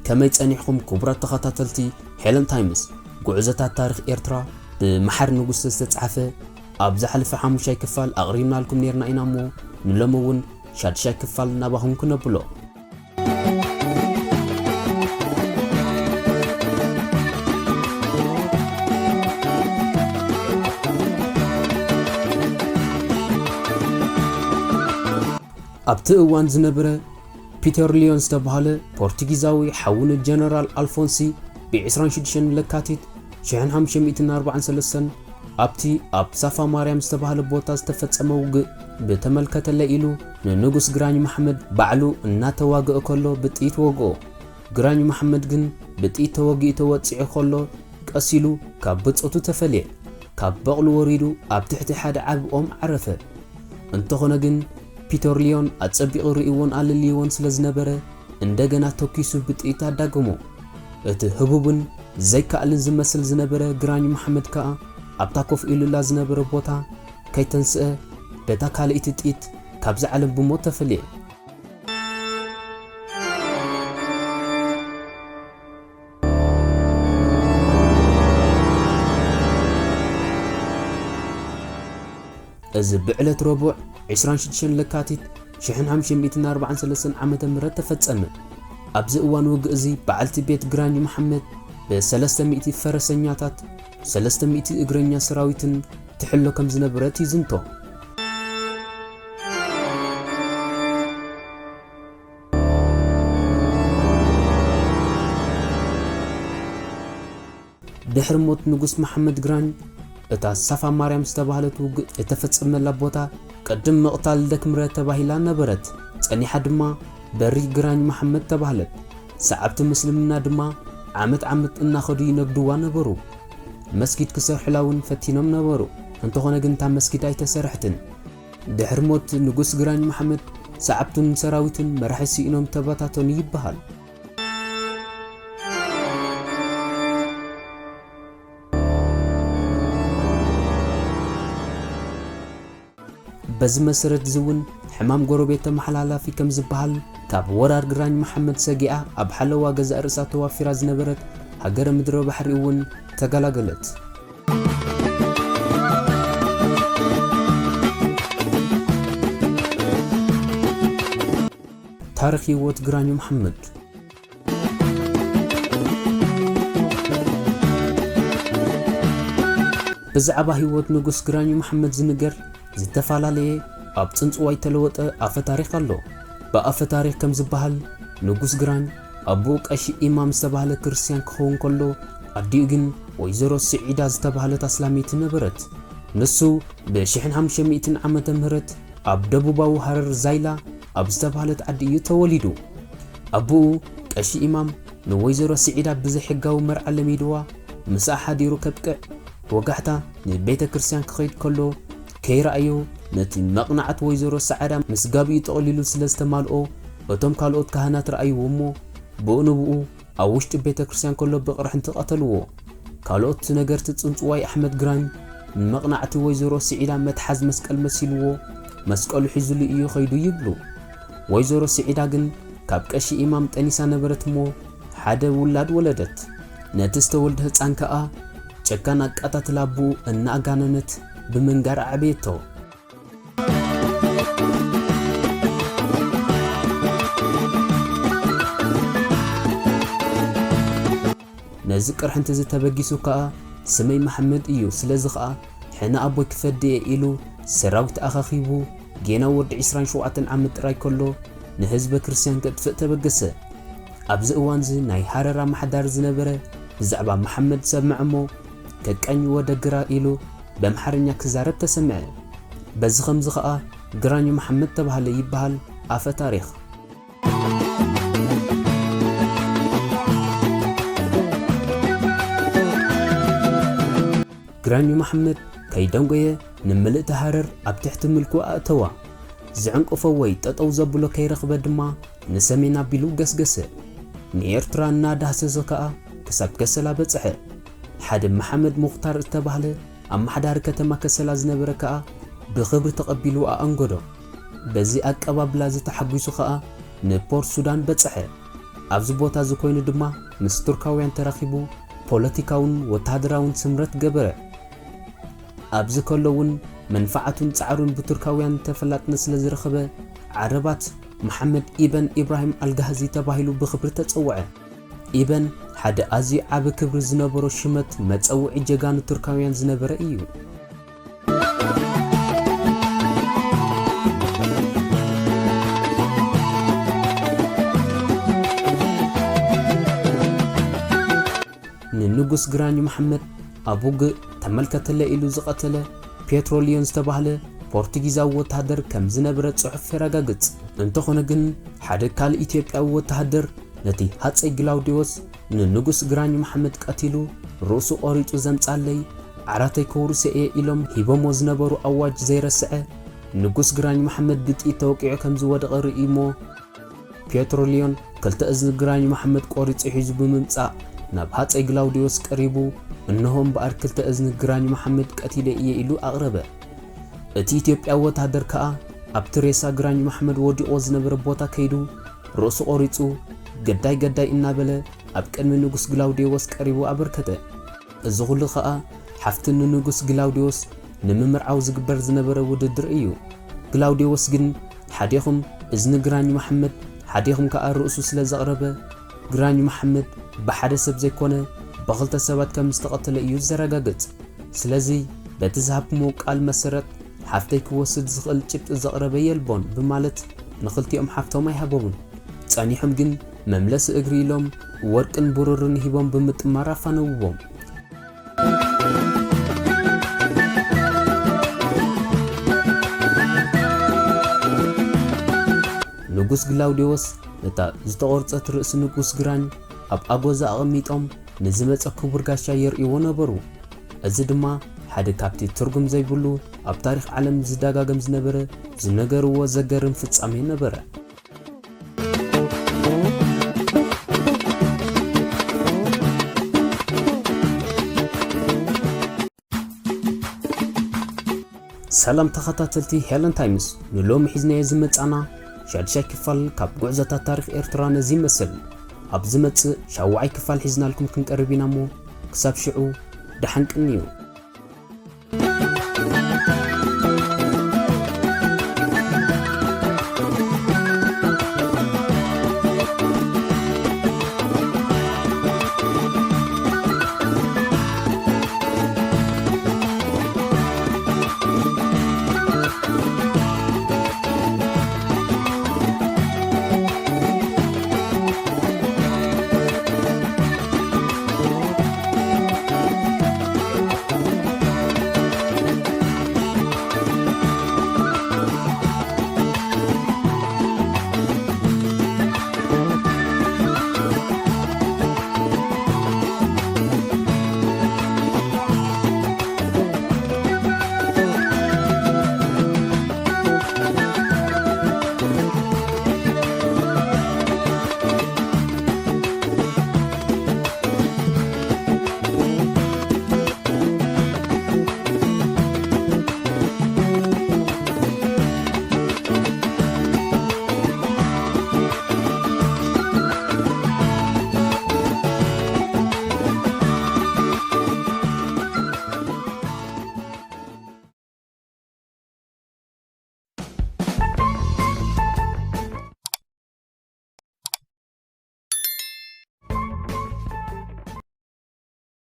ከመይ ጸኒሕኩም ክቡራት ተኸታተልቲ ሄለን ታይምስ? ጉዕዞታት ታሪኽ ኤርትራ ብመሓሪ ንጉሰ ዝተጻሕፈ ኣብ ዝሓለፈ ሓሙሻይ ክፋል ኣቕሪብናልኩም ኔርና ኢና እሞ፣ ንሎሚ እውን ሻድሻይ ክፋል ናባኹም ክነብሎ። ኣብቲ እዋን ዝነበረ ፒተር ሊዮን ዝተባህለ ፖርቱጊዛዊ ሓው ንጀነራል ኣልፎንሲ ብ ዕስራን ሽዱሽተን ለካቲት ሽሕን ሓሙሽተ ሚእትን ኣርባዓን ሰለስተን ኣብቲ ኣብ ሳፋ ማርያም ዝተባህለ ቦታ ዝተፈጸመ ውግእ ብተመልከተለይ ኢሉ ንንጉስ ግራኝ መሓመድ ባዕሉ እናተዋግአ ከሎ ብጥይት ወግኦ። ግራኝ መሓመድ ግን ብጥይት ተወጊኡ ተወጺዑ ከሎ ቀስ ኢሉ ካብ ብጾቱ ተፈልየ። ካብ በቕሉ ወሪዱ ኣብ ትሕቲ ሓደ ዓቢ ኦም ዓረፈ። እንተኾነ ግን ፒተር ሊዮን ኣጸቢቑ ርእይዎን ኣለልይዎን ስለ ዝነበረ እንደገና ተኲሱ ብጥይት ኣዳገሞ። እቲ ህቡብን ዘይከኣልን ዝመስል ዝነበረ ግራኝ መሓመድ ከኣ ኣብታ ኮፍ ኢሉላ ዝነበረ ቦታ ከይተንስአ በታ ካልኣይቲ ጥይት ካብዛ ዓለም ብሞት ተፈልየ። እዚ ብዕለት ረቡዕ ዕስራን ሽዱሽተን ለካቲት ሽሕን ሓሙሽተ ሚእትን ኣርባዓን ሰለስተን ዓመተ ምህረት ተፈጸመ። ኣብዚ እዋን ውግእ እዚ በዓልቲ ቤት ግራኝ መሓመድ ብሰለስተ ሚእቲ ፈረሰኛታት፣ ሰለስተ ሚእቲ እግረኛ ሰራዊትን ትሕሎ ከም ዝነበረት ይዝንቶ። ድሕሪ ሞት ንጉስ መሓመድ ግራኝ፣ እታ ሳፋ ማርያም ዝተባህለት ውግእ እተፈጸመላ ቦታ ቅድም ምቕታል ደክምረ ተባሂላ ነበረት። ጸኒሓ ድማ በሪ ግራኝ መሓመድ ተባህለት። ሰዓብቲ ምስልምና ድማ ዓመት ዓመት እናኸዱ ይነግድዋ ነበሩ። መስጊድ ክሰርሑላ እውን ፈቲኖም ነበሩ። እንተኾነ ግን እታ መስጊድ ኣይተሰርሕትን። ድሕሪ ሞት ንጉስ ግራኝ መሓመድ፣ ሰዓብቱን ሰራዊቱን መራሒ ስኢኖም ተበታተኑ ይበሃል። በዚ መሰረት እዚ እውን ሕማም ጎረቤት ተመሓላላፊ ከም ዝበሃል፣ ካብ ወራር ግራኝ መሓመድ ሰጊኣ ኣብ ሓለዋ ገዛእ ርእሳ ተዋፊራ ዝነበረት ሃገረ ምድረ ባሕሪ እውን ተገላገለት። ታሪኽ ህይወት ግራኝ መሓመድ። ብዛዕባ ህይወት ንጉስ ግራኝ መሓመድ ዝንገር ዝተፈላለየ ኣብ ጽንጽዋይ ተለወጠ ኣፈ ታሪኽ ኣሎ። ብኣፈ ታሪኽ ከም ዝበሃል፣ ንጉስ ግራኝ ኣቦኡ ቀሺ ኢማም ዝተባህለ ክርስትያን ክኸውን ከሎ፣ ኣዲኡ ግን ወይዘሮ ስዒዳ ዝተባህለት ኣስላመይቲ ነበረት። ንሱ ብሽሕን ሓሙሽተ ሚእትን ዓመተ ምህረት ኣብ ደቡባዊ ሃረር ዛይላ ኣብ ዝተባህለት ዓዲ እዩ ተወሊዱ። ኣቦኡ ቀሺ ኢማም ንወይዘሮ ስዒዳ ብዘይሕጋዊ መርዓ ለሚድዋ፣ ምስኣ ሓዲሩ ከብቅዕ፣ ወጋሕታ ንቤተ ክርስቲያን ክኸይድ ከሎ ከይረኣዮ፣ ነቲ መቕናዕት ወይዘሮ ሰዓዳ ምስ ጋብኡ ጠቕሊሉ ስለ ዝተማልኦ፣ እቶም ካልኦት ካህናት ረኣይዎ እሞ፣ ብኡ ንብኡ ኣብ ውሽጢ ቤተ ክርስቲያን ከሎ ብቕርሕንቲ ቀተልዎ። ካልኦት ነገርቲ ጽንጽዋይ ኣሕመድ ግራኝ ንመቕናዕቲ ወይዘሮ ስዒዳ መትሓዝ መስቀል መሲልዎ፣ መስቀሉ ሒዙሉ እዩ ኸይዱ ይብሉ። ወይዘሮ ስዒዳ ግን ካብ ቀሺ ኢማም ጠኒሳ ነበረት እሞ ሓደ ውላድ ወለደት። ነቲ ዝተወልደ ህጻን ከኣ ጨካን ኣቃታትላ ኣቦኡ እናኣጋነነት ብምንጋር ኣዕበየቶ። ነዚ ቅርሕንቲ እዚ ተበጊሱ ከኣ ስመይ መሓመድ እዩ፣ ስለዚ ኸኣ ሕነ ኣቦይ ክፈዲ እየ ኢሉ ሰራዊት ኣኻኺቡ ጌና ወዲ ዕስራን ሸውዓተን ዓመት ጥራይ ከሎ ንህዝበ ክርስትያን ከጥፍእ ተበገሰ። ኣብዚ እዋን እዚ ናይ ሃረር ኣመሓዳሪ ዝነበረ ብዛዕባ መሓመድ ሰምዐ እሞ ከቀኝ ወደ ግራ ኢሉ በምሓርኛ ክዛረብ ተሰምዐ። በዚ ኸምዚ ኸኣ ግራኝ መሓመድ ተባህለ ይበሃል ኣፈ ታሪኽ። ግራኝ መሓመድ ከይደንጎየ ንምልእቲ ሃረር ኣብ ትሕቲ ምልኩ ኣእተዋ። ዝዕንቅፎ ወይ ጠጠው ዘብሎ ከይረኽበ ድማ ንሰሜን ኣቢሉ ገስገሰ። ንኤርትራ እናዳህሰሰ ከኣ ክሳብ ከሰላ በጽሐ። ሓደ መሓመድ ሙኽታር እተባህለ ኣመሓዳሪ ከተማ ከሰላ ዝነበረ ከኣ ብኽብሪ ተቐቢሉ ኣኣንገዶ። በዚ ኣቀባብላ እዚ ተሓጒሱ ከኣ ንፖርት ሱዳን በጽሐ። ኣብዚ ቦታ እዚ ኮይኑ ድማ ምስ ቱርካውያን ተራኺቡ ፖለቲካውን ወተሃደራውን ስምረት ገበረ። ኣብዚ ከሎ እውን መንፋዓቱን ጻዕሩን ብቱርካውያን ተፈላጥነት ስለ ዝረኸበ፣ ዓረባት መሓመድ ኢበን ኢብራሂም ኣልጋህዚ ተባሂሉ ብኽብሪ ተጸውዐ። ኢበን ሓደ ኣዝዩ ዓቢ ክብሪ ዝነበሮ ሽመት መጸውዒ ጀጋኑ ቱርካውያን ዝነበረ እዩ። ንንጉስ ግራኝ መሓመድ ኣብ ውግእ ተመልከተለ ኢሉ ዝቐተለ ፔትሮ ሊዮን ዝተባህለ ፖርቱጊዛዊ ወተሃደር ከም ዝነበረ ጽሑፍ የረጋግጽ። እንተኾነ ግን፣ ሓደ ካልእ ኢትዮጵያዊ ወተሃደር ነቲ ሃጸይ ግላውዲዮስ ንንጉስ ግራኝ መሓመድ ቀቲሉ ርእሱ ቆሪጹ ዘምጻለይ ዓራተይ ከውርሶ እየ ኢሎም ሂቦሞ ዝነበሩ ኣዋጅ ዘይረስዐ፣ ንጉስ ግራኝ መሓመድ ብጥይት ተወቂዑ ከም ዝወደቐ ርእዩሞ፣ ፔትሮ ሊዮን ክልተ እዝኒ ግራኝ መሓመድ ቆሪጹ ሒዙ ብምምጻእ ናብ ሃጸይ ግላውዲዮስ ቀሪቡ፣ "እንሆ እምበኣር ክልተ እዝኒ ግራኝ መሓመድ ቀቲለ እየ" ኢሉ ኣቕረበ። እቲ ኢትዮጵያዊ ወተሃደር ከኣ ኣብቲ ሬሳ ግራኝ መሓመድ ወዲቑዎ ዝነበረ ቦታ ከይዱ ርእሱ ቆሪጹ፣ "ገዳይ፣ ገዳይ" እናበለ ኣብ ቅድሚ ንጉስ ግላውዲዮስ ቀሪቡ ኣበርከተ። እዚ ኹሉ ኸኣ ሓፍቲ ንንጉስ ግላውዲዮስ ንምምርዓው ዝግበር ዝነበረ ውድድር እዩ። ግላውዲዮስ ግን ሓዴኹም እዝኒ ግራኝ መሓመድ፣ ሓዴኹም ከኣ ርእሱ ስለ ዘቕረበ፣ ግራኝ መሓመድ ብሓደ ሰብ ዘይኮነ ብኽልተ ሰባት ከም ዝተቐተለ እዩ ዘረጋግጽ። ስለዚ በቲ ዝሃብኩምዎ ቃል መሰረት ሓፍተይ ክወስድ ዝኽእል ጭብጢ ዘቕረበ የልቦን ብማለት ንኽልቲኦም ሓፍቶም ኣይሃቦምን። ጸኒሖም ግን መምለሲ እግሪ ኢሎም ወርቅን ብሩርን ሂቦም ብምጥማር ኣፋነውዎም። ንጉስ ግላውዲዮስ ነታ ዝተቖርጸት ርእሲ ንጉስ ግራኝ ኣብ ኣጎዛ ኣቐሚጦም ንዝመጸ ክቡር ጋሻ የርእይዎ ነበሩ። እዚ ድማ ሓደ ካብቲ ትርጉም ዘይብሉ ኣብ ታሪኽ ዓለም ዝደጋገም ዝነበረ ዝነገርዎ ዘገርም ፍጻሜ ነበረ። ሰላም ተኸታተልቲ ሄለን ታይምስ፣ ንሎሚ ሒዝናዮ ዝመጻና ሻድሻይ ክፋል ካብ ጉዕዞታት ታሪኽ ኤርትራ ነዚ ይመስል። ኣብ ዝመጽእ ሻውዓይ ክፋል ሒዝናልኩም ክንቀርብ ኢና እሞ፣ ክሳብ ሽዑ ደሓን ቅንዩ።